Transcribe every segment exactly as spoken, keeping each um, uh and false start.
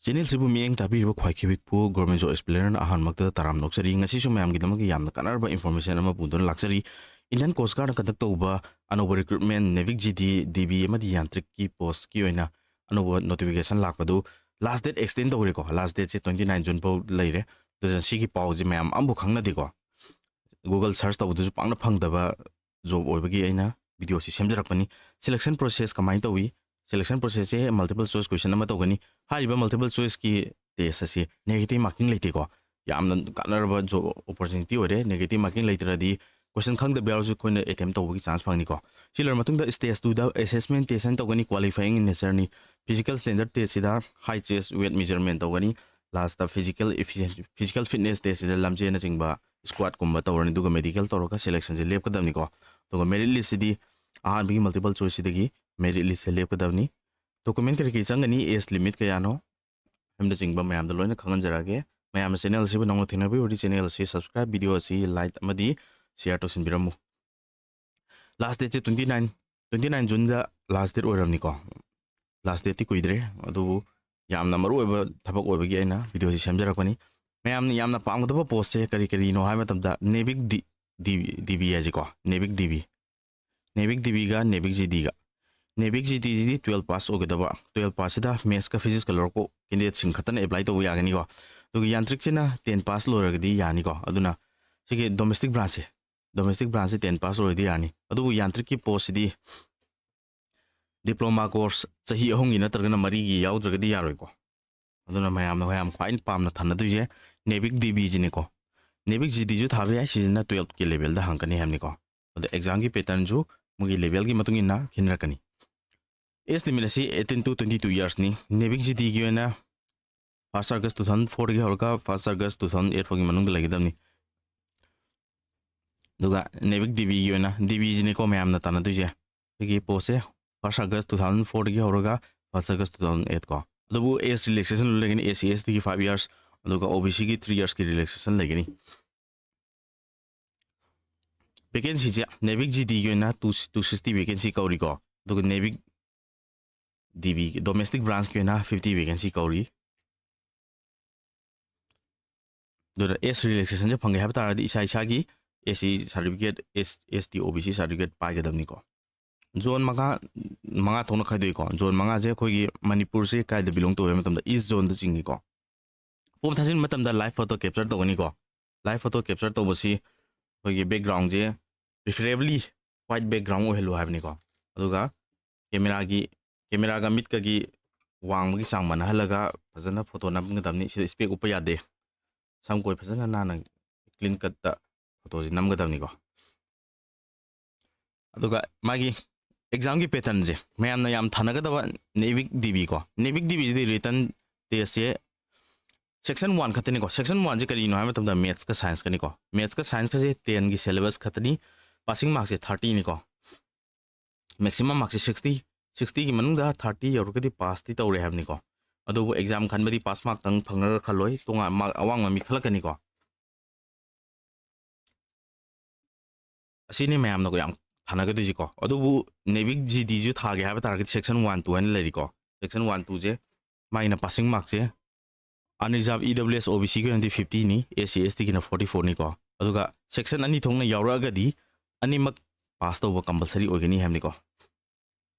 ꯆꯦꯅꯦꯜꯁꯤꯕꯨ ꯃꯤꯠꯌꯦꯡ ꯇꯥꯕꯤꯔꯤꯕ ꯈ꯭ꯋꯥꯏꯈꯤꯕꯤꯛꯄꯨ Government Job Explainer ꯑꯍꯥꯟꯕꯃꯛꯇꯗ ꯇꯔꯥꯝꯅ ꯑꯣꯛꯆꯔꯤ꯫ ꯉꯁꯤꯁꯨ ꯃꯌꯥꯝꯒꯤꯗꯃꯛ ꯌꯥꯝꯅ ꯀꯥꯟꯅꯔꯕ information ꯑꯃ ꯄꯨꯗꯨꯅ ꯂꯥꯛꯆꯔꯤ꯫ Indian Coast Guard conduct ꯇꯧꯕ ꯑꯅꯧꯕ recruitment NAVIC GD, DB ꯑꯃꯗꯤ ꯌꯥꯟꯇ꯭ꯔꯤꯛꯀꯤ postꯀꯤ ꯑꯣꯏꯅ ꯑꯅꯧꯕ notification ꯂꯥꯛꯄꯗꯨ last date extend ꯇꯧꯈ꯭ꯔꯦꯀꯣ꯫ Last dateꯁꯦ twenty nine June ꯐꯥꯎ ꯂꯩꯔꯦ꯫ ꯑꯗꯨꯅ ꯁꯤꯒꯤ ꯄꯥꯎꯁꯦ ꯃꯌꯥꯝ ꯑꯃꯕꯨ ꯈꯪꯅꯗꯦꯀꯣ꯫ Google search ꯇꯧꯕꯗꯁꯨ ꯄꯥꯛꯅ ꯐꯪꯗꯕ job ꯑꯣꯏꯕꯒꯤ ꯑꯩꯅ videoꯁꯤ ꯁꯦꯝꯖꯔꯛꯄꯅꯤ꯫ Selection process ꯀꯃꯥꯏꯅ ꯇꯧꯏ? Selection processꯁꯦ multiple choice question ꯑꯃ ꯇꯧꯒꯅꯤ꯫ ꯍꯥꯏꯔꯤꯕ multiple choiceꯀꯤ test ꯑꯁꯤ negative marking ꯂꯩꯇꯦꯀꯣ꯫ ꯌꯥꯝꯅ ꯀꯥꯟꯅꯔꯕ job opportunity ꯑꯣꯏꯔꯦ꯫ Negative marking ꯂꯩꯇ꯭ꯔꯗꯤ question ꯈꯪꯗꯕ ꯌꯥꯎꯔꯁꯨ ꯑꯩꯈꯣꯏꯅ attempt ꯇꯧꯕꯒꯤ chance ꯐꯪꯅꯤꯀꯣ꯫ ꯁꯤ ꯂꯣꯏꯔ ꯃꯇꯨꯡꯗ stage twoꯗ assessment test ꯑꯃ ꯇꯧꯒꯅꯤ, qualifying in natureꯅꯤ꯫ Physical standard testꯁꯤꯗ height, chest, weight measurement ꯇꯧꯒꯅꯤ꯫ Lastꯇ physical efficiency, physical fitness testꯁꯤꯗ ꯂꯝꯖꯦꯜꯅꯆꯤꯡꯕ squatꯀꯨꯝꯕ ꯇꯧꯔꯅꯤ꯫ ꯑꯗꯨꯒ medical ꯇꯧꯔꯒ selectionꯁꯦ ꯂꯦꯞꯀꯗꯕꯅꯤꯀꯣ꯫ ꯑꯗꯨꯒ merit listꯁꯤꯗꯤ ꯑꯍꯥꯟꯕꯒꯤ multiple choiceꯁꯤꯗꯒꯤ merit listꯁꯦ ꯂꯦꯞꯀꯗꯕꯅꯤ꯫ Document ꯀꯔꯤ ꯀꯔꯤ ꯆꯪꯒꯅꯤ, age limit ꯀꯌꯥꯅꯣ ꯍꯥꯏꯕꯅꯆꯤꯡꯕ ꯃꯌꯥꯝꯗꯣ ꯂꯣꯏꯅ ꯈꯪꯍꯟꯖꯔꯛꯑꯒꯦ꯫ ꯃꯌꯥꯝꯅ channel ꯑꯁꯤꯕꯨ ꯅꯧꯅ ꯊꯦꯡꯅꯕꯤꯔꯨꯔꯗꯤ channel ꯑꯁꯤ subscribe, video ꯑꯁꯤ like ꯑꯃꯗꯤ share ꯇꯧꯁꯤꯟꯕꯤꯔꯝꯃꯨ꯫ Last dateꯁꯦ twenty nine, twenty nine Juneꯗ last date ꯑꯣꯏꯔꯕꯅꯤꯀꯣ꯫ Last dateꯇꯤ ꯀꯨꯏꯗ꯭ꯔꯦ, ꯑꯗꯨꯕꯨ ꯌꯥꯝꯅ ꯃꯔꯨꯑꯣꯏꯕ ꯊꯕꯛ ꯑꯣꯏꯕꯒꯤ ꯑꯩꯅ videoꯁꯤ ꯁꯦꯝꯖꯔꯛꯄꯅꯤ꯫ ꯃꯌꯥꯝꯅ ꯌꯥꯝꯅ ꯄꯥꯝꯒꯗꯕ postꯁꯦ ꯀꯔꯤ ꯀꯔꯤꯅꯣ ꯍꯥꯏꯕ ꯃꯇꯝꯗ NAVIC D, D, DB ꯍꯥꯏꯁꯤꯀꯣ, NAVIC DB, NAVIC DBꯒ NAVIC GDꯒ꯫ NAVIC GDꯁꯤꯗꯤ twelve pass ꯑꯣꯏꯒꯗꯕ, twelve passꯁꯤꯗ mathsꯀ physicsꯀ ꯂꯧꯔꯛꯄ candidateꯁꯤꯡ ꯈꯛꯇꯅ apply ꯇꯧꯕ ꯌꯥꯒꯅꯤꯀꯣ꯫ ꯑꯗꯨꯒ ꯌꯥꯟꯇ꯭ꯔꯤꯛꯁꯤꯅ ten pass ꯂꯣꯏꯔꯒꯗꯤ ꯌꯥꯅꯤꯀꯣ꯫ ꯑꯗꯨꯅ ꯁꯤꯒꯤ domestic branchꯁꯦ, domestic branchꯁꯦ ten pass ꯂꯣꯏꯔꯗꯤ ꯌꯥꯅꯤ꯫ ꯑꯗꯨꯕꯨ ꯌꯥꯟꯇ꯭ꯔꯤꯛꯀꯤ postꯁꯤꯗꯤ diploma course ꯆꯍꯤ ꯑꯍꯨꯝꯒꯤ ꯅꯠꯇ꯭ꯔꯒꯅ ꯃꯔꯤꯒꯤ ꯌꯥꯎꯗ꯭ꯔꯒꯗꯤ ꯌꯥꯔꯣꯏꯀꯣ꯫ ꯑꯗꯨꯅ ꯃꯌꯥꯝꯅ ꯌꯥꯝ ꯈ꯭ꯋꯥꯏ ꯄꯥꯝꯅ ꯊꯥꯅꯗꯣꯏꯁꯦ NAVIC DBꯁꯤꯅꯤꯀꯣ꯫ NAVIC GDꯁꯨ ꯊꯥꯕ ꯌꯥꯏ, ꯁꯤꯁꯤꯅ twelveꯀꯤ levelꯗ ꯍꯪꯒꯅꯤ ꯍꯥꯏꯕꯅꯤꯀꯣ꯫ ꯑꯗ examꯒꯤ patternꯁꯨ ꯃꯣꯏꯒꯤ levelꯒꯤ ꯃꯇꯨꯡ ꯏꯟꯅ ꯈꯦꯠꯅꯔꯛꯀꯅꯤ꯫ Age limit ꯑꯁꯤ eighteen to twenty two yearsꯅꯤ꯫ NAVIC GDꯒꯤ ꯑꯣꯏꯅ first August two thousand fourꯗꯒꯤ ꯍꯧꯔꯒ first August two thousand eight ꯐꯥꯎꯒꯤ ꯃꯅꯨꯡꯗ ꯂꯩꯒꯗꯕꯅꯤ꯫ ꯑꯗꯨꯒ NAVIC DBꯒꯤ ꯑꯣꯏꯅ, DBꯁꯤꯅꯤꯀꯣ ꯃꯌꯥꯝꯅ ꯇꯥꯟꯅꯗꯣꯏꯁꯦ꯫ ꯑꯩꯈꯣꯏꯒꯤ postꯁꯦ first August two thousand fourꯗꯒꯤ ꯍꯧꯔꯒ first August two thousand eight ꯀꯣ꯫ ꯑꯗꯨꯕꯨ age relaxation ꯂꯩꯒꯅꯤ, SC STꯒꯤ five years, ꯑꯗꯨꯒ OBCꯒꯤ three yearsꯀꯤ relaxation ꯂꯩꯒꯅꯤ꯫ Vacancyꯁꯦ NAVIC GDꯒꯤ ꯑꯣꯏꯅ two, two sixty vacancy ꯀꯧꯔꯤꯀꯣ, ꯑꯗꯨꯒ NAVIC DB domestic branchꯀꯤ ꯑꯣꯏꯅ fifty vacancy ꯀꯧꯔꯤ꯫ ꯑꯗꯨꯗ age relaxationꯁꯦ ꯐꯪꯒꯦ ꯍꯥꯏꯕ ꯇꯥꯔꯒꯗꯤ ꯏꯁꯥ ꯏꯁꯥꯒꯤ SC certificate, S ST OBC certificate ꯄꯥꯏꯒꯗꯕꯅꯤꯀꯣ꯫ Zone ꯃꯉꯥ, ꯃꯉꯥ ꯊꯣꯛꯅ ꯈꯥꯏꯗꯣꯛꯏꯀꯣ꯫ Zone ꯃꯉꯥꯁꯦ ꯑꯩꯈꯣꯏꯒꯤ ꯃꯅꯤꯄꯨꯔꯁꯦ ꯀꯥꯏꯗ belong ꯇꯧꯏ ꯍꯥꯏꯕ ꯃꯇꯝꯗ East Zoneꯗ ꯆꯤꯡꯉꯤꯀꯣ꯫ Form ꯊꯥꯖꯤꯟꯕ ꯃꯇꯝꯗ live photo capture ꯇꯧꯒꯅꯤꯀꯣ꯫ Live photo capture ꯇꯧꯕꯁꯤ ꯑꯩꯈꯣꯏꯒꯤ backgroundꯁꯦ preferably white background ꯑꯣꯏꯍꯜꯂꯨ ꯍꯥꯏꯕꯅꯤꯀꯣ꯫ ꯑꯗꯨꯒ cameraꯒꯤ, cameraꯒ ꯃꯤꯠꯀꯒꯤ ꯋꯥꯡꯕꯒꯤ ꯆꯥꯡ ꯃꯥꯟꯅꯍꯜꯂꯒ ꯐꯖꯅ photo ꯅꯝꯒꯗꯕꯅꯤ꯫ ꯁꯤꯗ spec ꯎꯞꯄ ꯌꯥꯗꯦ꯫ ꯁꯝ ꯀꯣꯏ ꯐꯖꯅ ꯅꯥꯟꯅ clean cutꯇ photoꯁꯤ ꯅꯝꯒꯗꯕꯅꯤꯀꯣ꯫ ꯑꯗꯨꯒ ꯃꯥꯒꯤ examꯒꯤ patternꯁꯦ ꯃꯌꯥꯝꯅ ꯌꯥꯝ ꯊꯥꯅꯒꯗꯕ NAVIC DB ꯀꯣ꯫ NAVIC DBꯁꯤꯗꯤ written testꯁꯦ section one ꯈꯛꯇꯅꯤꯀꯣ꯫ Section oneꯁꯦ ꯀꯔꯤꯅꯣ ꯍꯥꯏꯕ ꯃꯇꯝꯗ mathsꯀ scienceꯀꯅꯤꯀꯣ꯫ Mathsꯀ scienceꯀꯁꯦ tenꯒꯤ syllabus ꯈꯛꯇꯅꯤ꯫ Passing markꯁꯦ thirtyꯅꯤꯀꯣ꯫ Maximum markꯁꯦ sixty, sixtyꯒꯤ ꯃꯅꯨꯡꯗ thirty ꯌꯧꯔꯒꯗꯤ passꯇꯤ ꯇꯧꯔꯦ ꯍꯥꯏꯕꯅꯤꯀꯣ꯫ ꯑꯗꯨꯕꯨ exam ꯈꯟꯕꯗꯤ pass markꯇꯪ ꯐꯪꯉꯒ ꯈꯜꯂꯣꯏ, ꯇꯣꯉꯥꯟ mark ꯑꯋꯥꯡꯕ ꯃꯤ ꯈꯜꯂꯛꯀꯅꯤꯀꯣ꯫ ꯑꯁꯤꯅꯤ ꯃꯌꯥꯝꯅ ꯌꯥꯝ ꯊꯥꯅꯒꯗꯣꯏꯁꯤꯀꯣ꯫ ꯑꯗꯨꯕꯨ NAVIC GDꯁꯨ ꯊꯥꯒꯦ ꯍꯥꯏꯕ ꯇꯥꯔꯒꯗꯤ section one two ꯍꯥꯏꯅ ꯂꯩꯔꯤꯀꯣ꯫ Section one twoꯁꯦ ꯃꯥꯒꯤꯅ passing markꯁꯦ unreserved EWS OBCꯒꯤ ꯑꯣꯏꯅꯗꯤ fiftyꯅꯤ, SC STꯒꯤꯅ forty fourꯅꯤꯀꯣ꯫ ꯑꯗꯨꯒ section ꯑꯅꯤ ꯊꯣꯛꯅ ꯌꯥꯎꯔꯛꯑꯒꯗꯤ ꯑꯅꯤꯃꯛ pass ꯇꯧꯕ compulsory ꯑꯣꯏꯒꯅꯤ ꯍꯥꯏꯕꯅꯤꯀꯣ꯫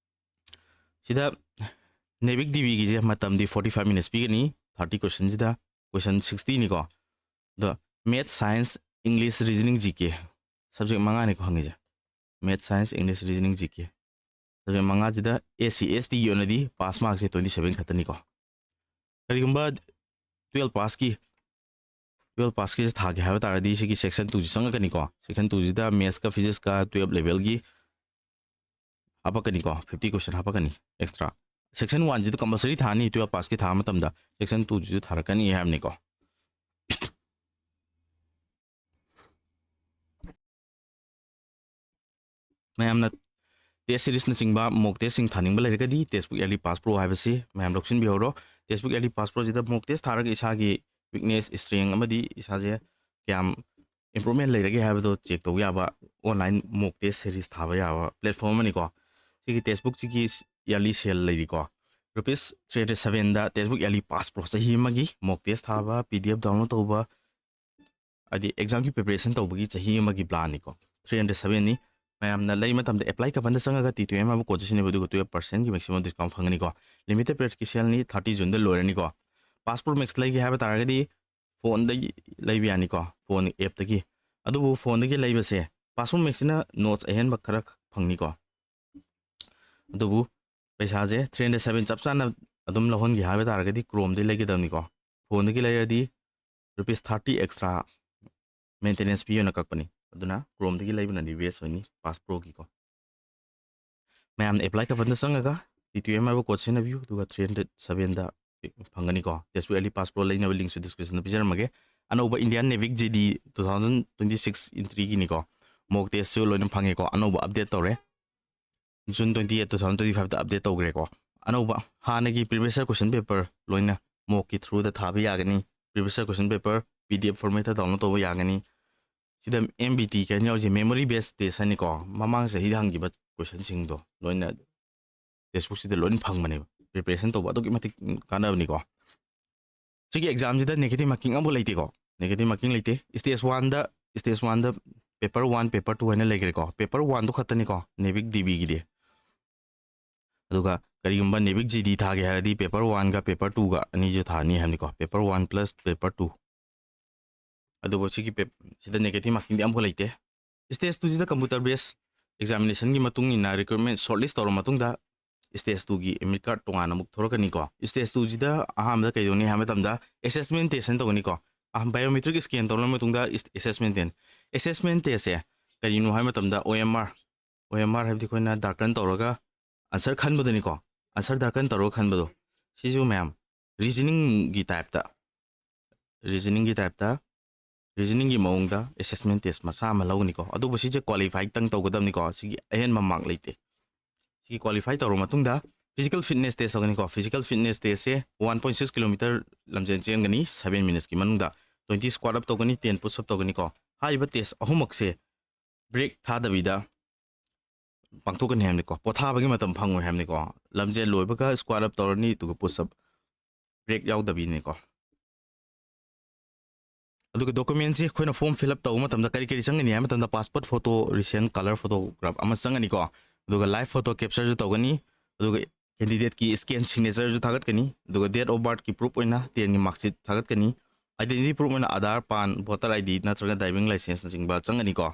ꯁꯤꯗ NAVIC DBꯒꯤꯁꯦ ꯃꯇꯝꯗꯤ forty five minutes ꯄꯤꯒꯅꯤ꯫ Thirty questionꯁꯤꯗ question sixtyꯅꯤꯀꯣ꯫ ꯑꯗꯣ math, science, English, reasoning, GK subject ꯃꯉꯥꯅꯤꯀꯣ ꯍꯪꯉꯤꯁꯦ꯫ Math, science, English, reasoning, GK subject ꯃꯉꯥꯁꯤꯗ SC STꯒꯤ ꯑꯣꯏꯅꯗꯤ pass markꯁꯦ twenty seven ꯈꯛꯇꯅꯤꯀꯣ꯫ ꯀꯔꯤꯒꯨꯝꯕ twelve passꯀꯤ, twelve passꯀꯤꯁꯦ ꯊꯥꯒꯦ ꯍꯥꯏꯕ ꯇꯥꯔꯗꯤ ꯁꯤꯒꯤ section twoꯁꯤ ꯆꯪꯉꯛꯀꯅꯤꯀꯣ꯫ Section twoꯁꯤꯗ mathsꯀ physicsꯀ twelve levelꯒꯤ ꯍꯥꯄꯛꯀꯅꯤꯀꯣ, fifty question ꯍꯥꯄꯛꯀꯅꯤ extra꯫ Section oneꯁꯤꯗ compulsory ꯊꯥꯅꯤ, twelve passꯀꯤ ꯊꯥꯕ ꯃꯇꯝꯗ section twoꯁꯤꯁꯨ ꯊꯥꯔꯛꯀꯅꯤ ꯍꯥꯏꯕꯅꯤꯀꯣ꯫ ꯃꯌꯥꯝꯅ test seriesꯅꯆꯤꯡꯕ mock testꯁꯤꯡ ꯊꯥꯅꯤꯡꯕ ꯂꯩꯔꯒꯗꯤ Textbook Yearly Pass Pro ꯍꯥꯏꯕꯁꯤ ꯃꯌꯥꯝ ꯂꯧꯁꯤꯟꯕꯤꯍꯧꯔꯣ꯫ Textbook Yearly Pass Proꯁꯤꯗ mock test ꯊꯥꯔꯒ ꯏꯁꯥꯒꯤ weakness, strength ꯑꯃꯗꯤ ꯏꯁꯥꯁꯦ ꯀꯌꯥꯝ improvement ꯂꯩꯔꯒꯦ ꯍꯥꯏꯕꯗꯣ check ꯇꯧꯕ ꯌꯥꯕ online mock test series ꯊꯥꯕ ꯌꯥꯕ platform ꯑꯃꯅꯤꯀꯣ꯫ ꯁꯤꯒꯤ textbookꯁꯤꯒꯤ yearly sale ꯂꯩꯔꯤꯀꯣ꯫ Rupees three hundred sevenꯗ Textbook Yearly Pass Pro ꯆꯍꯤ ꯑꯃꯒꯤ mock test ꯊꯥꯕ, PDF download ꯇꯧꯕ, ꯍꯥꯏꯗꯤ ꯑꯦꯛꯖꯥꯝꯒꯤ ꯄ꯭ꯔꯤꯄꯦꯔꯦꯁꯟ ꯇꯧꯕꯒꯤ ꯆꯍꯤ ꯑꯃꯒꯤ ꯄ꯭ꯂꯥꯟꯅꯤꯀꯣ꯫ ꯊ꯭ꯔꯤ ꯍꯟꯗ꯭ꯔꯦꯠ ꯁꯕꯦꯟꯅꯤ꯫ ꯃꯌꯥꯝꯅ ꯂꯩ ꯃꯇꯝꯗ ꯑꯦꯄ꯭ꯂꯥꯏ ꯀꯕꯟꯗ ꯆꯪꯉꯒ ꯇꯤ ꯇꯨ ꯑꯦꯝ ꯍꯥꯏꯕ ꯀꯣꯠꯁꯦ ꯁꯤꯖꯤꯟꯅꯕ, ꯑꯗꯨꯒ ꯇꯨꯌꯦꯜꯞ ꯄꯥꯔꯁꯦꯟꯒꯤ ꯃꯦꯛꯁꯤꯃꯝ ꯗꯤꯁꯀꯥꯎꯟ ꯐꯪꯒꯅꯤꯀꯣ꯫ ꯂꯤꯃꯤꯇꯦꯠ ꯄꯤꯔꯤꯌꯠꯀꯤ ꯁꯦꯜꯅꯤ, ꯊꯥꯔꯇꯤ ꯖꯨꯟꯗ ꯂꯣꯏꯔꯅꯤꯀꯣ꯫ ꯄꯥꯁ ꯄ꯭ꯔꯣ ꯃꯦꯛꯁ ꯂꯩꯒꯦ ꯍꯥꯏꯕ ꯇꯥꯔꯒꯗꯤ ꯐꯣꯟꯗꯒꯤ ꯂꯩꯕ ꯌꯥꯅꯤꯀꯣ, ꯐꯣꯟ ꯑꯦꯞꯇꯒꯤ꯫ ꯑꯗꯨꯕꯨ ꯐꯣꯟꯗꯒꯤ ꯂꯩꯕꯁꯦ ꯄꯥꯁ ꯄ꯭ꯔꯣ ꯃꯦꯛꯁꯁꯤꯅ ꯅꯣꯠꯁ ꯑꯍꯦꯟꯕ ꯈꯔ ꯐꯪꯅꯤꯀꯣ꯫ ꯑꯗꯨꯕꯨ ꯄꯩꯁꯥꯁꯦ ꯊ꯭ꯔꯤ ꯍꯟꯗ꯭ꯔꯦꯠ ꯁꯕꯦꯟ ꯆꯞ ꯆꯥꯅ ꯑꯗꯨꯝ ꯂꯧꯍꯟꯒꯦ ꯍꯥꯏꯕ ꯇꯥꯔꯒꯗꯤ ꯀ꯭ꯔꯣꯝꯗꯒꯤ ꯂꯩꯒꯗꯕꯅꯤꯀꯣ꯫ ꯐꯣꯟꯗꯒꯤ ꯂꯩꯔꯗꯤ ꯔꯨꯄꯤꯁ ꯊꯥꯔꯇꯤ ꯑꯦꯛꯁꯇ꯭ꯔꯥ ꯃꯦꯟꯇꯦꯅꯦꯟꯁ ꯐꯤ ꯑꯣꯏꯅ ꯀꯛꯄꯅꯤ꯫ ꯑꯗꯨꯅ ꯀ꯭ꯔꯣꯝꯗꯒꯤ ꯂꯩꯕꯅꯗꯤ ꯕꯦꯁ ꯑꯣꯏꯅꯤ ꯄꯥꯁ ꯄ꯭ꯔꯣꯒꯤꯀꯣ꯫ ꯃꯌꯥꯝꯅ ꯑꯦꯄ꯭ꯂꯥꯏ ꯀꯕꯟꯗ ꯆꯪꯉꯒ ꯇꯤ ꯇꯨ ꯑꯦꯝ ꯍꯥꯏꯕ ꯀꯣꯠ ꯁꯤꯖꯤꯟꯅꯕꯤꯌꯨ, ꯑꯗꯨꯒ ꯊ꯭ꯔꯤ ꯍꯟꯗ꯭ꯔꯦꯠ ꯁꯕꯦꯟꯗ ꯐꯪꯒꯅꯤꯀꯣ꯫ ꯇꯦꯖꯄꯨꯔ ꯑꯦꯂꯤ ꯄꯥꯁ ꯄ꯭ꯔꯣ ꯂꯩꯅꯕ ꯂꯤꯡꯁꯨ ꯗꯤꯁꯀ꯭ꯔꯤꯞꯁꯟꯗ ꯄꯤꯖꯔꯝꯃꯒꯦ꯫ ꯑꯅꯧꯕ Indian ꯅꯦꯚꯤꯛ J D two thousand twenty six ꯏꯟꯇ꯭ꯔꯤꯒꯤꯅꯤꯀꯣ꯫ ꯃꯣꯛ ꯇꯦꯁꯁꯨ ꯂꯣꯏꯅ ꯐꯪꯉꯦꯀꯣ, ꯑꯅꯧꯕ ꯑꯞꯗꯦꯠ ꯇꯧꯔꯦ꯫ June twenty eight, two thousand twenty ꯐꯥꯏꯚꯇ ꯑꯞꯗꯦꯠ ꯇꯧꯈ꯭ꯔꯦꯀꯣ꯫ ꯑꯅꯧꯕ ꯍꯥꯟꯅꯒꯤ ꯄ꯭ꯔꯤꯚꯤꯌꯁ ꯏꯌꯔ ꯀꯣꯏꯁꯟ ꯄꯦꯄꯔ ꯂꯣꯏꯅ ꯃꯣꯛꯀꯤ ꯊ꯭ꯔꯨꯗ ꯊꯥꯕ ꯌꯥꯒꯅꯤ꯫ ꯄ꯭ꯔꯤꯚꯤꯌꯁ ꯏꯌꯔ ꯀꯣꯏꯁꯟ ꯄꯦꯄꯔ ꯄꯤ ꯗꯤ ꯑꯦꯐ ꯐꯣꯔꯃꯦꯠꯇ ꯗꯥꯎꯟꯂꯣꯗ ꯇꯧꯕ ꯌꯥꯒꯅꯤ꯫ ꯁꯤꯗ ꯑꯦꯝ ꯕꯤ ꯇꯤ ꯀꯩꯅꯣ ꯌꯥꯎꯔꯤꯁꯦ, ꯃꯦꯃꯣꯔꯤ ꯕꯦꯁ ꯇꯦꯁ ꯍꯥꯏꯅꯤꯀꯣ꯫ ꯃꯃꯥꯡ ꯆꯍꯤꯗ ꯍꯪꯈꯤꯕ ꯀꯣꯏꯁꯟꯁꯤꯡꯗꯣ ꯂꯣꯏꯅ ꯇꯦꯛꯁꯕꯨꯛꯁꯤꯗ ꯂꯣꯏꯅ ꯐꯪꯕꯅꯦꯕ꯫ ꯄ꯭ꯔꯤꯄꯦꯔꯦꯁꯟ ꯇꯧꯕ ꯑꯗꯨꯛꯀꯤ ꯃꯇꯤꯛ ꯀꯥꯟꯅꯕꯅꯤꯀꯣ꯫ ꯁꯤꯒꯤ ꯑꯦꯛꯖꯥꯝꯁꯤꯗ ꯅꯦꯒꯦꯇꯤꯚ ꯃꯥꯔꯀꯤꯡ ꯑꯃꯐꯥꯎ ꯂꯩꯇꯦꯀꯣ꯫ ꯅꯦꯒꯦꯇꯤꯚ ꯃꯥꯔꯀꯤꯡ ꯂꯩꯇꯦ꯫ ꯁ꯭ꯇꯦꯖ ꯋꯥꯟꯗ, ꯁ꯭ꯇꯦꯖ ꯋꯥꯟꯗ ꯄꯦꯄꯔ ꯋꯥꯟ, ꯄꯦꯄꯔ ꯇꯨ ꯍꯥꯏꯅ ꯂꯩꯈ꯭ꯔꯦꯀꯣ꯫ ꯄꯦꯄꯔ ꯋꯥꯟꯗꯨ ꯈꯛꯇꯅꯤꯀꯣ ꯅꯦꯚꯤꯛ ꯗꯤ ꯕꯤꯒꯤꯗꯤ꯫ ꯑꯗꯨꯒ ꯀꯔꯤꯒꯨꯝꯕ ꯅꯦꯚꯤꯛ ꯖꯤ ꯗꯤ ꯊꯥꯒꯦ ꯍꯥꯏꯔꯗꯤ ꯄꯦꯄꯔ ꯋꯥꯟꯒ ꯄꯦꯄꯔ ꯇꯨꯒ ꯑꯅꯤꯁꯨ ꯊꯥꯅꯤ ꯍꯥꯏꯕꯅꯤꯀꯣ, paper one plus paper two. ꯑꯗꯨꯕꯨ ꯁꯤꯒꯤ ꯄꯦꯞ-, ꯁꯤꯗ ꯅꯦꯒꯦꯇꯤꯚ ꯃꯥꯔꯀꯤꯡꯗꯤ ꯑꯃꯐꯥꯎ ꯂꯩꯇꯦ꯫ ꯁ꯭ꯇꯦꯖ ꯇꯨꯁꯤꯗ ꯀꯝꯄ꯭ꯌꯨꯇꯔ ꯕꯦꯁ ꯑꯦꯛꯖꯥꯃꯤꯅꯦꯁꯟꯒꯤ ꯃꯇꯨꯡ ꯏꯟꯅ ꯔꯤꯀ꯭ꯔꯨꯠꯃꯦꯟ ꯁꯣꯔꯠ ꯂꯤꯁ ꯇꯧꯔ ꯃꯇꯨꯡꯗ ꯁ꯭ꯇꯦꯖ ꯇꯨꯒꯤ ꯑꯦꯗꯃꯤꯠ ꯀꯥꯔꯗ ꯇꯣꯉꯥꯟꯅ ꯑꯃꯨꯛ ꯊꯣꯔꯛꯀꯅꯤꯀꯣ꯫ ꯁ꯭ꯇꯦꯖ ꯇꯨꯁꯤꯗ ꯑꯍꯥꯟꯕꯗ ꯀꯩꯗꯧꯅꯤ ꯍꯥꯏꯕ ꯃꯇꯝꯗ ꯑꯦꯁꯦꯁꯃꯦꯟ ꯇꯦꯁ ꯍꯥꯏꯅ ꯇꯧꯒꯅꯤꯀꯣ꯫ ꯕꯥꯏꯑꯣꯃꯦꯇ꯭ꯔꯤꯛ ꯁ꯭ꯀꯦꯟ ꯇꯧꯔꯕ ꯃꯇꯨꯡꯗ ꯑꯦꯁꯦꯁꯃꯦꯟ ꯇꯦꯁ, ꯑꯦꯁꯦꯁꯃꯦꯟ ꯇꯦꯁꯁꯦ ꯀꯔꯤꯅꯣ ꯍꯥꯏꯕ ꯃꯇꯝꯗ ꯑꯣ ꯑꯦꯝ ꯑꯥꯔ, ꯑꯣ ꯑꯦꯝ ꯑꯥꯔ ꯍꯥꯏꯕꯗꯤ ꯑꯩꯈꯣꯏꯅ ꯗꯥꯔꯀꯟ ꯇꯧꯔꯒ ꯑꯟꯁꯔ ꯈꯟꯕꯗꯨꯅꯤꯀꯣ꯫ ꯑꯟꯁꯔ ꯗꯥꯔꯀꯟ ꯇꯧꯔꯒ ꯈꯟꯕꯗꯣ꯫ ꯁꯤꯁꯨ ꯃꯌꯥꯝ ꯔꯤꯖꯅꯤꯡꯒꯤ ꯇꯥꯏꯞꯇ, ꯔꯤꯖꯅꯤꯡꯒꯤ ꯇꯥꯏꯞꯇ, ꯔꯤꯖꯅꯤꯡꯒꯤ ꯃꯑꯣꯡꯗ ꯑꯦꯁꯦꯁꯃꯦꯟ ꯇꯦꯁ ꯃꯆꯥ ꯑꯃ ꯂꯧꯒꯅꯤꯀꯣ꯫ ꯑꯗꯨꯕꯨ ꯁꯤꯁꯦ ꯀ꯭ꯋꯥꯂꯤꯐꯥꯏꯇꯪ ꯇꯧꯒꯗꯕꯅꯤꯀꯣ꯫ ꯁꯤꯒꯤ ꯑꯍꯦꯟꯕ ꯃꯥꯔꯛ ꯂꯩꯇꯦ꯫ ꯁꯤꯒꯤ ꯀ꯭ꯋꯥꯂꯤꯐꯥꯏ ꯇꯧꯔꯕ ꯃꯇꯨꯡꯗ ꯐꯤꯖꯤꯀꯦꯜ ꯐꯤꯠꯅꯦꯁ ꯇꯦꯁ ꯇꯧꯒꯅꯤꯀꯣ꯫ ꯐꯤꯖꯤꯀꯦꯜ ꯐꯤꯠꯅꯦꯁ ꯇꯦꯁꯁꯦ ꯋꯥꯟ ꯄꯣꯏꯟ ꯁꯤꯛꯁ ꯀꯤꯂꯣꯃꯤꯇꯔ ꯂꯝꯖꯦꯜ ꯆꯦꯟꯒꯅꯤ ꯁꯚꯦꯟ ꯃꯤꯅꯤꯠꯁꯀꯤ ꯃꯅꯨꯡꯗ꯫ ꯇ꯭ꯋꯦꯟꯇꯤ ꯁ꯭ꯀ꯭ꯋꯥꯠ ꯑꯞ ꯇꯧꯒꯅꯤ, ꯇꯦꯟ ꯄꯨꯁ ꯑꯞ ꯇꯧꯒꯅꯤꯀꯣ꯫ ꯍꯥꯏꯔꯤꯕ ꯇꯦꯁ ꯑꯍꯨꯝꯃꯛꯁꯦ ꯕ꯭ꯔꯦꯛ ꯊꯥꯗꯕꯤꯗ ꯄꯥꯡꯊꯣꯛꯀꯅꯤ ꯍꯥꯏꯕꯅꯤꯀꯣ꯫ ꯄꯣꯊꯥꯕꯒꯤ ꯃꯇꯝ ꯐꯪꯉꯣꯏ ꯍꯥꯏꯕꯅꯤꯀꯣ꯫ ꯂꯝꯖꯦꯜ ꯂꯣꯏꯕꯒ ꯁ꯭ꯀ꯭ꯋꯥꯠ ꯑꯞ ꯇꯧꯔꯅꯤ, ꯑꯗꯨꯒ ꯄꯨꯁ ꯑꯞ, ꯕ꯭ꯔꯦꯛ ꯌꯥꯎꯗꯕꯤꯅꯤꯀꯣ꯫ ꯑꯗꯨꯒ ꯗꯣꯀꯨꯃꯦꯟꯁꯤ ꯑꯩꯈꯣꯏꯅ ꯐꯣꯔꯝ ꯐꯤꯜ ꯑꯞ ꯇꯧꯕ ꯃꯇꯝꯗ ꯀꯔꯤ ꯀꯔꯤ ꯆꯪꯒꯅꯤ ꯍꯥꯏꯕ ꯃꯇꯝꯗ, passport photo, recent colour photograph ꯑꯃ ꯆꯪꯒꯅꯤꯀꯣ꯫ ꯑꯗꯨꯒ ꯂꯥꯏꯚ ꯐꯣꯇꯣ ꯀꯦꯞꯆꯔꯁꯨ ꯇꯧꯒꯅꯤ꯫ ꯑꯗꯨꯒ ꯀꯦꯟꯗꯤꯗꯦꯠꯀꯤ ꯁ꯭ꯀꯦꯟ ꯁꯤꯒꯅꯦꯆꯔꯁꯨ ꯊꯥꯒꯠꯀꯅꯤ꯫ ꯑꯗꯨꯒ ꯗꯦꯠ ꯑꯣꯐ ꯕꯥꯔꯠꯀꯤ ꯄ꯭ꯔꯨꯐ ꯑꯣꯏꯅ ꯇꯦꯟꯒꯤ ꯃꯥꯔꯛꯁꯤꯠ ꯊꯥꯒꯠꯀꯅꯤ꯫ ꯑꯥꯏꯗꯦꯟꯇꯤꯇꯤ ꯄ꯭ꯔꯨꯐ ꯑꯣꯏꯅ ꯑꯥꯙꯥꯔ, ꯄꯥꯟ, ꯚꯣꯇꯔ ꯑꯥꯏ ꯗꯤ ꯅꯠꯇ꯭ꯔꯒ ꯗ꯭ꯔꯥꯏꯚꯤꯡ ꯂꯥꯏꯁꯦꯟꯁꯅꯆꯤꯡꯕ ꯆꯪꯒꯅꯤꯀꯣ꯫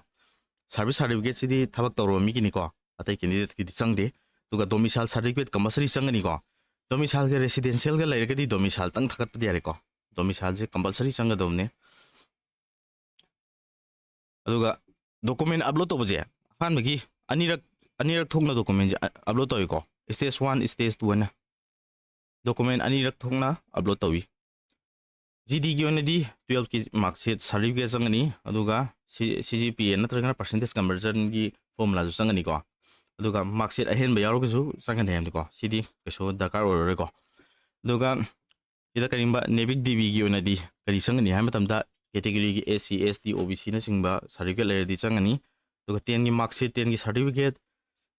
ꯁꯥꯔꯚꯤꯁ ꯁꯥꯔꯇꯤꯐꯤꯀꯦꯠꯁꯤꯗꯤ ꯊꯕꯛ ꯇꯧꯔꯕ ꯃꯤꯒꯤꯅꯤꯀꯣ, ꯑꯇꯩ ꯀꯦꯟꯗꯤꯗꯦꯠꯀꯤꯗꯤ ꯆꯪꯗꯦ꯫ ꯑꯗꯨꯒ ꯗꯣꯃꯤꯁꯥꯏꯜ ꯁꯥꯔꯇꯤꯐꯤꯀꯦꯠ ꯀꯝꯄꯜꯁꯔꯤ ꯆꯪꯒꯅꯤꯀꯣ꯫ ꯗꯣꯃꯤꯁꯥꯏꯜꯒ ꯔꯦꯁꯤꯗꯦꯟꯁꯤꯌꯦꯜꯒ ꯂꯩꯔꯒꯗꯤ ꯗꯣꯃꯤꯁꯥꯏꯜꯇꯪ ꯊꯥꯒꯠꯄꯗꯤ ꯌꯥꯔꯦꯀꯣ꯫ ꯗꯣꯃꯤꯁꯥꯏꯜꯁꯦ ꯀꯝꯄꯜꯁꯔꯤ ꯆꯪꯒꯗꯕꯅꯦ꯫ ꯑꯗꯨꯒ ꯗꯣꯀꯨꯃꯦꯟ ꯑꯞꯂꯣꯗ ꯇꯧꯕꯁꯦ ꯑꯍꯥꯟꯕꯒꯤ ꯑꯅꯤꯔꯛ, ꯑꯅꯤꯔꯛ ꯊꯣꯛꯅ ꯗꯣꯀꯨꯃꯦꯟꯁꯦ ꯑꯞꯂꯣꯗ ꯇꯧꯏꯀꯣ, ꯁ꯭ꯇꯦꯖ ꯋꯥꯟ, ꯁ꯭ꯇꯦꯖ ꯇꯨ ꯍꯥꯏꯅ꯫ ꯗꯣꯀꯨꯃꯦꯟ ꯑꯅꯤꯔꯛ ꯊꯣꯛꯅ ꯑꯞꯂꯣꯗ ꯇꯧꯏ꯫ ꯖꯤꯗꯤꯒꯤ ꯑꯣꯏꯅꯗꯤ ꯇꯨꯌꯦꯜꯐꯀꯤ ꯃꯥꯔꯛꯁꯤꯠ ꯁꯥꯔꯇꯤꯐꯤꯀꯦꯠ ꯆꯪꯒꯅꯤ, ꯑꯗꯨꯒ ꯁꯤ ꯖꯤ ꯄꯤ ꯑꯦ ꯅꯠꯇ꯭ꯔꯒꯅ ꯄꯥꯔꯁꯦꯟꯇꯦꯖ ꯀꯟꯚꯔꯖꯟꯒꯤ ꯐꯣꯔꯃꯨꯂꯥꯁꯨ ꯆꯪꯒꯅꯤꯀꯣ꯫ ꯑꯗꯨꯒ ꯃꯥꯔꯛꯁꯤꯠ ꯑꯍꯦꯟꯕ ꯌꯥꯎꯔꯒꯁꯨ ꯆꯪꯒꯅꯤ ꯍꯥꯏꯕꯅꯤꯀꯣ, ꯁꯤꯗꯤ ꯀꯩꯁꯨ ꯗꯔꯀꯥꯔ ꯑꯣꯏꯔꯔꯣꯏꯀꯣ꯫ ꯑꯗꯨꯒ ꯁꯤꯗ ꯀꯔꯤꯒꯨꯝꯕ ꯅꯦꯕꯤꯛ ꯗꯤꯕꯤꯒꯤ ꯑꯣꯏꯅꯗꯤ ꯀꯔꯤ ꯆꯪꯒꯅꯤ ꯍꯥꯏꯕ ꯃꯇꯝꯗ, ꯀꯦꯇꯦꯒꯣꯔꯤꯒꯤ ꯑꯦꯁ C, S T, O B ꯁꯤꯅꯆꯤꯡꯕ certificate ꯂꯩꯔꯗꯤ ꯆꯪꯒꯅꯤ꯫ ꯑꯗꯨꯒ ꯇꯦꯟꯒꯤ ꯃꯥꯔꯛꯁꯤꯠ, ꯇꯦꯟꯒꯤ ꯁꯥꯔꯇꯤꯐꯤꯀꯦꯠ,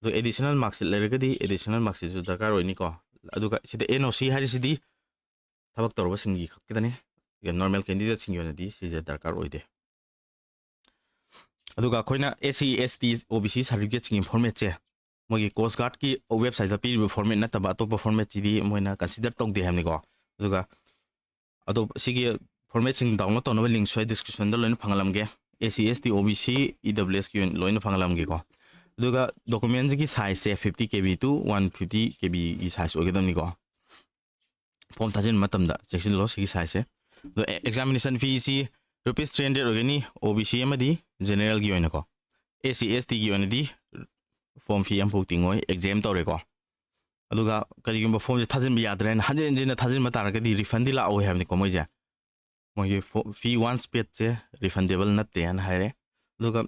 ꯑꯗꯨꯒ ꯑꯦꯗꯤꯁꯅꯦꯜ ꯃꯥꯔꯛꯁꯤꯠ ꯂꯩꯔꯒꯗꯤ ꯑꯦꯗꯤꯁꯅꯦꯜ ꯃꯥꯔꯛꯁꯤꯠꯁꯨ ꯗꯔꯀꯥꯔ ꯑꯣꯏꯅꯤꯀꯣ꯫ ꯑꯗꯨꯒ ꯁꯤꯗ ꯑꯦꯟ ꯑꯣ ꯁꯤ ꯍꯥꯏꯔꯤꯁꯤꯗꯤ ꯊꯕꯛ ꯇꯧꯔꯕꯁꯤꯡꯒꯤ ꯈꯛꯀꯤꯗꯅꯤ꯫ ꯅꯣꯔꯃꯦꯜ ꯀꯦꯟꯗꯤꯗꯦꯠꯁꯤꯡꯒꯤ ꯑꯣꯏꯅꯗꯤ ꯁꯤꯁꯦ ꯗꯔꯀꯥꯔ ꯑꯣꯏꯗꯦ꯫ ꯑꯗꯨꯒ ꯑꯩꯈꯣꯏꯅ ꯑꯦꯁ C, S T, O B ꯁꯤ ꯁꯥꯔꯇꯤꯐꯤꯀꯦꯠꯁꯤꯡꯒꯤ ꯐꯣꯔꯃꯦꯠꯁꯦ ꯃꯣꯏꯒꯤ ꯀꯣꯁ ꯒꯥꯔꯗꯀꯤ ꯋꯦꯕꯁꯥꯏꯠꯇ ꯄꯤꯔꯤꯕ ꯐꯣꯔꯃꯦꯠ ꯅꯠꯇꯕ ꯑꯇꯣꯞꯄ ꯐꯣꯔꯃꯦꯠꯁꯤꯗꯤ ꯃꯣꯏꯅ ꯀꯟꯁꯤꯗꯔ ꯇꯧꯗꯦ ꯍꯥꯏꯕꯅꯤꯀꯣ꯫ ꯑꯗꯨꯒ ꯑꯇꯣꯞꯄ ꯁꯤꯒꯤ ꯐꯣꯔꯃꯦꯠꯁꯤꯡ ꯗꯥꯎꯟꯂꯣꯗ ꯇꯧꯅꯕ ꯂꯤꯡꯛꯁꯨ ꯑꯩ ꯗꯤꯁꯀ꯭ꯔꯤꯞꯁꯟꯗ ꯂꯣꯏꯅ ꯐꯪꯍꯜꯂꯝꯒꯦ꯫ S C, S T, O B C, E W ꯑꯦꯁꯀꯤ ꯑꯣꯏꯅ ꯂꯣꯏꯅ ꯐꯪꯍꯜꯂꯝꯒꯦꯀꯣ꯫ ꯑꯗꯨꯒ ꯗꯣꯀꯨꯃꯦꯟꯁꯤꯒꯤ ꯁꯥꯏꯖꯁꯦ fifty K B to one fifty K ꯕꯤꯒꯤ ꯁꯥꯏꯖ ꯑꯣꯏꯒꯗꯕꯅꯤꯀꯣ꯫ ꯐꯣꯝ ꯊꯥꯖꯤꯟꯕ ꯃꯇꯝꯗ ꯆꯦꯛꯁꯤꯜꯂꯣ ꯁꯤꯒꯤ ꯁꯥꯏꯖꯁꯦ꯫ ꯑꯗꯣ ꯑꯦꯛꯖꯥꯃꯤꯅꯦꯁꯟ ꯐꯤꯁꯤ ꯔꯨꯄꯤꯁ ꯊ꯭ꯔꯤ ꯍꯟꯗ꯭ꯔꯦꯗ ꯑꯣꯏꯒꯅꯤ, ꯑꯣ ꯕꯤ ꯁꯤ ꯑꯃꯗꯤ ꯖꯦꯅꯔꯦꯜꯒꯤ ꯑꯣꯏꯅꯀꯣ꯫ ꯑꯦꯁ ꯁꯤ, ꯑꯦꯁ ꯇꯤꯒꯤ ꯑꯣꯏꯅꯗꯤ ꯐꯣꯝ ꯐꯤ ꯑꯃꯐꯥꯎ ꯇꯤꯡꯉꯣꯏ, ꯑꯦꯛꯖꯦꯝ ꯇꯧꯔꯦꯀꯣ꯫ ꯑꯗꯨꯒ ꯀꯔꯤꯒꯨꯝꯕ ꯐꯣꯝꯁꯦ ꯊꯥꯖꯤꯟꯕ ꯌꯥꯗ꯭ꯔꯦꯅ ꯍꯟꯖꯤꯟ ꯍꯟꯖꯤꯟꯅ ꯊꯥꯖꯤꯟꯕ ꯇꯥꯔꯒꯗꯤ ꯔꯤꯐꯟꯗꯤ ꯂꯥꯛꯑꯣꯏ ꯍꯥꯏꯕꯅꯤꯀꯣ ꯃꯣꯏꯁꯦ꯫ ꯃꯣꯏꯒꯤ ꯐꯤ ꯋꯥꯟꯁ ꯄꯦꯗꯁꯦ ꯔꯤꯐꯟꯗꯦꯕꯜ ꯅꯠꯇꯦ ꯍꯥꯏꯅ ꯍꯥꯏꯔꯦ꯫ ꯑꯗꯨꯒ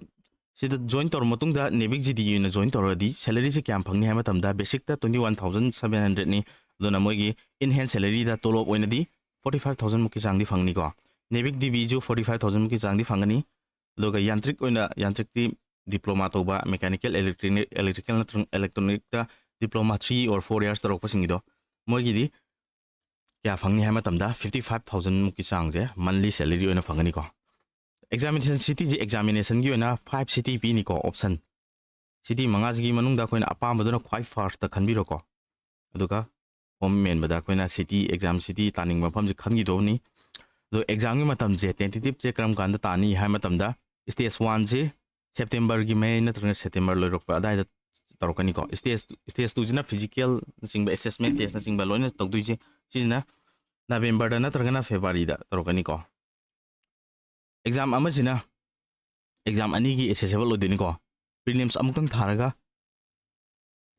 ꯁꯤꯗ ꯖꯣꯏꯟ ꯇꯧꯔ ꯃꯇꯨꯡꯗ ꯅꯦꯕꯤꯛ ꯖꯤꯗꯤꯒꯤ ꯑꯣꯏꯅ ꯖꯣꯏꯟ ꯇꯧꯔꯒꯗꯤ ꯁꯦꯂꯔꯤꯁꯦ ꯀꯌꯥꯝ ꯐꯪꯅꯤ ꯍꯥꯏꯕ ꯃꯇꯝꯗ, ꯕꯦꯁꯤꯛꯇ ꯇ꯭ꯋꯦꯟꯇꯤ ꯋꯥꯟ ꯊꯥꯎꯖꯟ ꯁꯚꯦꯟ ꯍꯟꯗ꯭ꯔꯦꯗꯅꯤ꯫ ꯑꯗꯨꯅ ꯃꯣꯏꯒꯤ ꯏꯟ ꯍꯦꯟ ꯁꯦꯂꯔꯤꯗ ꯇꯣꯂꯣꯞ ꯑꯣꯏꯅꯗꯤ ꯐꯣꯔꯇꯤ ꯐꯥꯏꯚ ꯊꯥꯎꯖꯟꯃꯨꯛꯀꯤ ꯆꯥꯡꯗꯤ ꯐꯪꯅꯤꯀꯣ꯫ ꯅꯦꯕꯤꯛ ꯗꯤꯕꯤꯁꯨ ꯐꯣꯔꯇꯤ ꯐꯥꯏꯚ ꯊꯥꯎꯖꯟꯃꯨꯛꯀꯤ ꯆꯥꯡꯗꯤ ꯐꯪꯒꯅꯤ꯫ ꯑꯗꯨꯒ ꯌꯥꯟꯇ꯭ꯔꯤꯛ ꯑꯣꯏꯅ, ꯌꯥꯟꯇ꯭ꯔꯤꯛꯇꯤ ꯗꯤꯄ꯭ꯂꯣꯃꯥ ꯇꯧꯕ, ꯃꯦꯀꯥꯅꯤꯀꯦꯜ, ꯏꯂꯦꯛꯇ꯭ꯔꯤꯛ, ꯏꯂꯦꯛꯇ꯭ꯔꯤꯀꯦꯜ ꯅꯠꯇ꯭ꯔꯒ ꯏꯂꯦꯛꯇ꯭ꯔꯣꯅꯤꯛꯇ diploma three or four years ꯇꯧꯔꯛꯄꯁꯤꯡꯒꯤꯗꯣ, ꯃꯣꯏꯒꯤꯗꯤ ꯀꯌꯥ ꯐꯪꯅꯤ ꯍꯥꯏꯕ ꯃꯇꯝꯗ fifty five thousand ꯃꯨꯛꯀꯤ ꯆꯥꯡꯁꯦ monthly salary ꯑꯣꯏꯅ ꯐꯪꯒꯅꯤꯀꯣ꯫ Examination cityꯁꯦ examinationꯒꯤ ꯑꯣꯏꯅ five city ꯄꯤꯅꯤꯀꯣ option꯫ City ꯃꯉꯥꯁꯤꯒꯤ ꯃꯅꯨꯡꯗ ꯑꯩꯈꯣꯏꯅ ꯑꯄꯥꯝꯕꯗꯨꯅ ꯈ꯭ꯋꯥꯏ firstꯇ ꯈꯟꯕꯤꯔꯣꯀꯣ꯫ ꯑꯗꯨꯒ form ꯃꯦꯟꯕꯗ ꯑꯩꯈꯣꯏꯅ city, exam city ꯇꯥꯅꯤꯡꯕ ꯃꯐꯝꯁꯦ ꯈꯟꯈꯤꯗꯧꯕꯅꯤ꯫ ꯑꯗꯣ examꯒꯤ ꯃꯇꯝꯁꯦ, tentative ꯁꯦ ꯀꯔꯝ ꯀꯥꯟꯗ ꯇꯥꯅꯤ ꯍꯥꯏꯕ ꯃꯇꯝꯗ stage oneꯁꯤ Septemberꯒꯤ ꯃꯌꯥꯏ ꯅꯠꯇ꯭ꯔꯒ September ꯂꯣꯏꯔꯛꯄ ꯑꯗꯥꯏꯗ ꯇꯧꯔꯛꯀꯅꯤꯀꯣ꯫ Stage, stage twoꯁꯤꯅ physicalꯅꯆꯤꯡꯕ, assessment testꯅꯆꯤꯡꯕ ꯂꯣꯏꯅ ꯇꯧꯗꯣꯏꯁꯦ꯫ ꯁꯤꯁꯤꯅ Novemberꯗ ꯅꯠꯇ꯭ꯔꯒꯅ Februaryꯗ ꯇꯧꯔꯛꯀꯅꯤꯀꯣ꯫ Exam ꯑꯃꯁꯤꯅ exam ꯑꯅꯤꯒꯤ accessible ꯑꯣꯏꯗꯣꯏꯅꯤꯀꯣ꯫ Prelims ꯑꯃꯨꯛꯇꯪ ꯊꯥꯔꯒ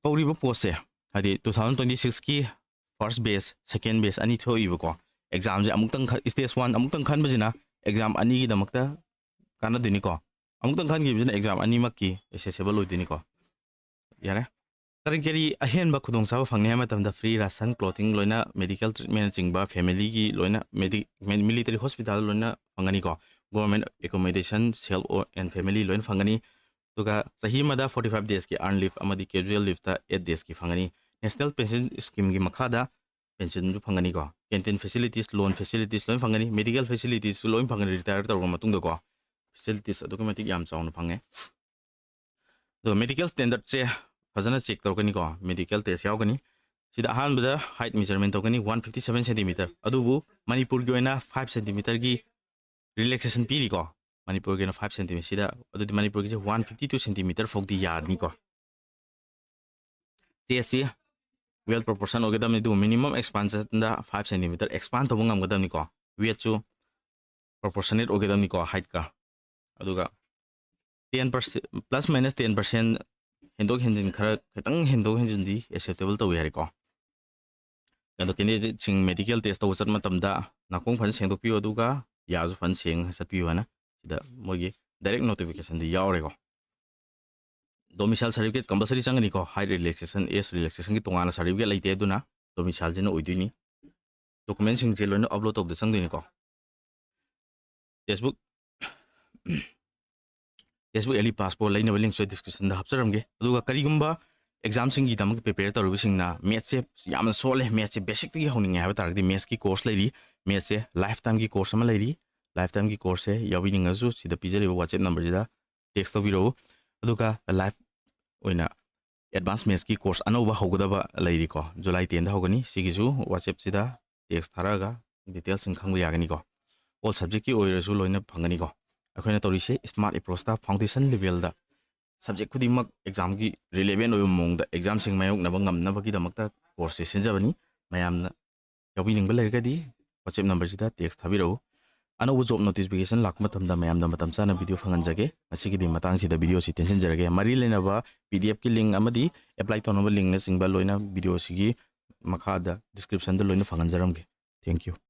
ꯀꯧꯔꯤꯕ postꯁꯦ, ꯍꯥꯏꯗꯤ two thousand twenty sixꯀꯤ first batch, second batch ꯑꯅꯤ ꯊꯣꯛꯏꯕꯀꯣ꯫ Examꯁꯦ ꯑꯃꯨꯛꯇꯪ ꯈ-, stage one ꯑꯃꯨꯛꯇꯪ ꯈꯟꯕꯁꯤꯅ exam ꯑꯅꯤꯒꯤꯗꯃꯛꯇ ꯀꯥꯟꯅꯗꯣꯏꯅꯤꯀꯣ꯫ ꯑꯃꯨꯛꯇꯪ ꯈꯟꯈꯤꯕꯁꯤꯅ exam ꯑꯅꯤꯃꯛꯀꯤ accessible ꯑꯣꯏꯗꯣꯏꯅꯤꯀꯣ꯫ ꯌꯥꯔꯦ꯫ ꯀꯔꯤ ꯀꯔꯤ ꯑꯍꯦꯟꯕ ꯈꯨꯗꯣꯡꯆꯥꯕ ꯐꯪꯅꯤ ꯍꯥꯏꯕ ꯃꯇꯝꯗ free ration, clothing ꯂꯣꯏꯅ, medical treatmentꯅꯆꯤꯡꯕ, familyꯒꯤ ꯂꯣꯏꯅ, medi-, military hospital ꯂꯣꯏꯅ ꯐꯪꯒꯅꯤꯀꯣ꯫ Government accommodation, self and family ꯂꯣꯏꯅ ꯐꯪꯒꯅꯤ꯫ ꯑꯗꯨꯒ ꯆꯍꯤ ꯑꯃꯗ forty five daysꯀꯤ earn leave ꯑꯃꯗꯤ casual leaveꯇ eight daysꯀꯤ ꯐꯪꯒꯅꯤ꯫ National Pension Schemeꯒꯤ ꯃꯈꯥꯗ pensionꯁꯨ ꯐꯪꯒꯅꯤꯀꯣ꯫ Canteen facilities, loan facilities ꯂꯣꯏꯅ ꯐꯪꯒꯅꯤ꯫ Medical facilitiesꯁꯨ ꯂꯣꯏꯅ ꯐꯪꯒꯅꯤ retire ꯇꯧꯔꯕ ꯃꯇꯨꯡꯗꯀꯣ꯫ Facilities ꯑꯗꯨꯛꯀꯤ ꯃꯇꯤꯛ ꯌꯥꯝ ꯆꯥꯎꯅ ꯐꯪꯉꯦ꯫ ꯑꯗꯣ medical standardꯁꯦ ꯐꯖꯅ check ꯇꯧꯔꯛꯀꯅꯤꯀꯣ꯫ Medical test ꯌꯥꯎꯒꯅꯤ꯫ ꯁꯤꯗ ꯑꯍꯥꯟꯕꯗ height measurement ꯇꯧꯒꯅꯤ, one fifty seven centimeter꯫ ꯑꯗꯨꯕꯨ ꯃꯅꯤꯄꯨꯔꯒꯤ ꯑꯣꯏꯅ five centimeterꯒꯤ relaxation ꯄꯤꯔꯤꯀꯣ꯫ ꯃꯅꯤꯄꯨꯔꯒꯤ ꯑꯣꯏꯅ five centimeter ꯁꯤꯗ, ꯑꯗꯨꯗꯤ ꯃꯅꯤꯄꯨꯔꯒꯤꯁꯦ one fifty two centimeter ꯐꯥꯎꯗꯤ ꯌꯥꯔꯅꯤꯀꯣ꯫ Chestꯁꯤ well proportion ꯑꯣꯏꯒꯗꯕꯅꯤ, ꯑꯗꯨꯒ minimum expansionꯗ five centimeter expand ꯇꯧꯕ ꯉꯝꯒꯗꯕꯅꯤꯀꯣ꯫ Weightꯁꯨ proportionate ꯑꯣꯏꯒꯗꯕꯅꯤꯀꯣ heightꯀ꯫ ꯑꯗꯨꯒ ten percent, plus minus ten percent ꯍꯦꯟꯗꯣꯛ ꯍꯦꯟꯖꯤꯟ, ꯈꯔ ꯈꯤꯇꯪ ꯍꯦꯟꯗꯣꯛ ꯍꯦꯟꯖꯤꯟꯗꯤ acceptable ꯇꯧꯏ ꯍꯥꯏꯔꯦꯀꯣ꯫ ꯑꯗꯣ candidateꯁꯤꯡ medical test ꯇꯧꯕ ꯆꯠꯄ ꯃꯇꯝꯗ ꯅꯥꯀꯣꯡ ꯐꯖꯅ ꯁꯦꯡꯗꯣꯛꯄꯤꯌꯨ, ꯑꯗꯨꯒ ꯌꯥꯁꯨ ꯐꯖꯅ ꯁꯦꯡꯅ ꯆꯠꯄꯤꯌꯨ ꯍꯥꯏꯅ ꯁꯤꯗ ꯃꯣꯏꯒꯤ direct notificationꯗ ꯌꯥꯎꯔꯦꯀꯣ꯫ Domicile certificate compulsory ꯆꯪꯒꯅꯤꯀꯣ꯫ Height relaxation, age relaxationꯒꯤ ꯇꯣꯉꯥꯟꯅ certificate ꯂꯩꯇꯦ, ꯑꯗꯨꯅ domicileꯁꯤꯅ ꯑꯣꯏꯗꯣꯏꯅꯤ꯫ Documentꯁꯤꯡꯁꯦ ꯂꯣꯏꯅ upload ꯇꯧꯕꯗ ꯆꯪꯗꯣꯏꯅꯤꯀꯣ꯫ Textbook, textbook ꯑꯦꯂꯤ passport ꯂꯩꯅꯕ linkꯁꯨ descriptionꯗ ꯍꯥꯞꯆꯔꯝꯒꯦ꯫ ꯑꯗꯨꯒ ꯀꯔꯤꯒꯨꯝꯕ ꯑꯦꯛꯖꯥꯝꯁꯤꯡꯒꯤꯗꯃꯛꯇ ꯄ꯭ꯔꯤꯄꯦꯌꯔ ꯇꯧꯔꯤꯕꯁꯤꯡꯅ ꯃꯦꯠꯁꯁꯦ ꯌꯥꯝꯅ ꯁꯣꯜꯂꯦ, ꯃꯦꯠꯁꯁꯦ ꯕꯦꯁꯤꯛꯇꯒꯤ ꯍꯧꯅꯤꯡꯉꯦ ꯍꯥꯏꯕ ꯇꯥꯔꯒꯗꯤ ꯃꯦꯠꯁꯀꯤ ꯀꯣꯔꯁ ꯂꯩꯔꯤ꯫ ꯃꯦꯠꯁꯁꯦ ꯂꯥꯏꯐ ꯇꯥꯏꯝꯒꯤ ꯀꯣꯔꯁ ꯑꯃ ꯂꯩꯔꯤ꯫ ꯂꯥꯏꯐ ꯇꯥꯏꯝꯒꯤ ꯀꯣꯔꯁꯁꯦ ꯌꯥꯎꯕꯤꯅꯤꯡꯉꯁꯨ ꯁꯤꯗ ꯄꯤꯖꯔꯤꯕ WhatsApp ꯅꯝꯕꯔꯁꯤꯗ ꯇꯦꯛꯁ ꯇꯧꯕꯤꯔꯛꯎ꯫ ꯑꯗꯨꯒ ꯂꯥꯏꯐ ꯑꯣꯏꯅ ꯑꯦꯗꯚꯥꯟꯁ ꯃꯦꯠꯁꯀꯤ ꯀꯣꯔꯁ ꯑꯅꯧꯕ ꯍꯧꯒꯗꯕ ꯂꯩꯔꯤꯀꯣ, ꯖꯨꯂꯥꯏ ꯇꯦꯟꯗ ꯍꯧꯒꯅꯤ꯫ ꯁꯤꯒꯤꯁꯨ WhatsAppꯁꯤꯗ ꯇꯦꯛꯁ ꯊꯥꯔꯛꯑꯒ ꯗꯤꯇꯦꯜꯁꯤꯡ ꯈꯪꯕ ꯌꯥꯒꯅꯤꯀꯣ꯫ ꯑꯣꯜ ꯁꯕꯖꯦꯛꯀꯤ ꯑꯣꯏꯔꯁꯨ ꯂꯣꯏꯅ ꯐꯪꯒꯅꯤꯀꯣ꯫ ꯑꯩꯈꯣꯏꯅ ꯇꯧꯔꯤꯁꯦ ꯁ꯭ꯃꯥꯔꯠ ꯑꯦꯄ꯭ꯔꯣꯁꯇ ꯐꯥꯎꯟꯗꯦꯁꯟ ꯂꯦꯚꯦꯜꯗ ꯁꯕꯖꯦꯛ ꯈꯨꯗꯤꯡꯃꯛ ꯑꯦꯛꯖꯥꯝꯒꯤ ꯔꯤꯂꯦꯚꯦꯟ ꯑꯣꯏꯕ ꯃꯑꯣꯡꯗ ꯑꯦꯛꯖꯥꯝꯁꯤꯡ ꯃꯥꯌꯣꯛꯅꯕ ꯉꯝꯅꯕꯒꯤꯗꯃꯛꯇ ꯀꯣꯔꯁꯁꯦ ꯁꯤꯟꯖꯕꯅꯤ꯫ ꯃꯌꯥꯝꯅ ꯌꯥꯎꯕꯤꯅꯤꯡꯕ ꯂꯩꯔꯒꯗꯤ WhatsApp ꯅꯝꯕꯔꯁꯤꯗ ꯇꯦꯛꯁ ꯊꯥꯕꯤꯔꯛꯎ꯫ ꯑꯅꯧꯕ ꯖꯣꯕ ꯅꯣꯇꯤꯐꯤꯀꯦꯁꯟ ꯂꯥꯛꯄ ꯃꯇꯝꯗ ꯃꯌꯥꯝꯅ ꯃꯇꯝ ꯆꯥꯅ ꯚꯤꯗꯤꯑꯣ ꯐꯪꯍꯟꯖꯒꯦ꯫ ꯉꯁꯤꯒꯤꯗꯤ ꯃꯇꯥꯡꯁꯤꯗ ꯚꯤꯗꯤꯑꯣꯁꯤ ꯇꯦꯟꯁꯤꯟꯖꯔꯒꯦ꯫ ꯃꯔꯤ ꯂꯩꯅꯕ PDFꯀꯤ ꯂꯤꯡ ꯑꯃꯗꯤ ꯑꯦꯄ꯭ꯂꯥꯏ ꯇꯧꯅꯕ ꯂꯤꯡꯅꯆꯤꯡꯕ ꯂꯣꯏꯅ ꯚꯤꯗꯤꯑꯣꯁꯤꯒꯤ ꯃꯈꯥꯗ ꯗꯤꯁꯀ꯭ꯔꯤꯞꯁꯟꯗ ꯂꯣꯏꯅ ꯐꯪꯍꯟꯖꯔꯝꯒꯦ꯫ Thank you꯫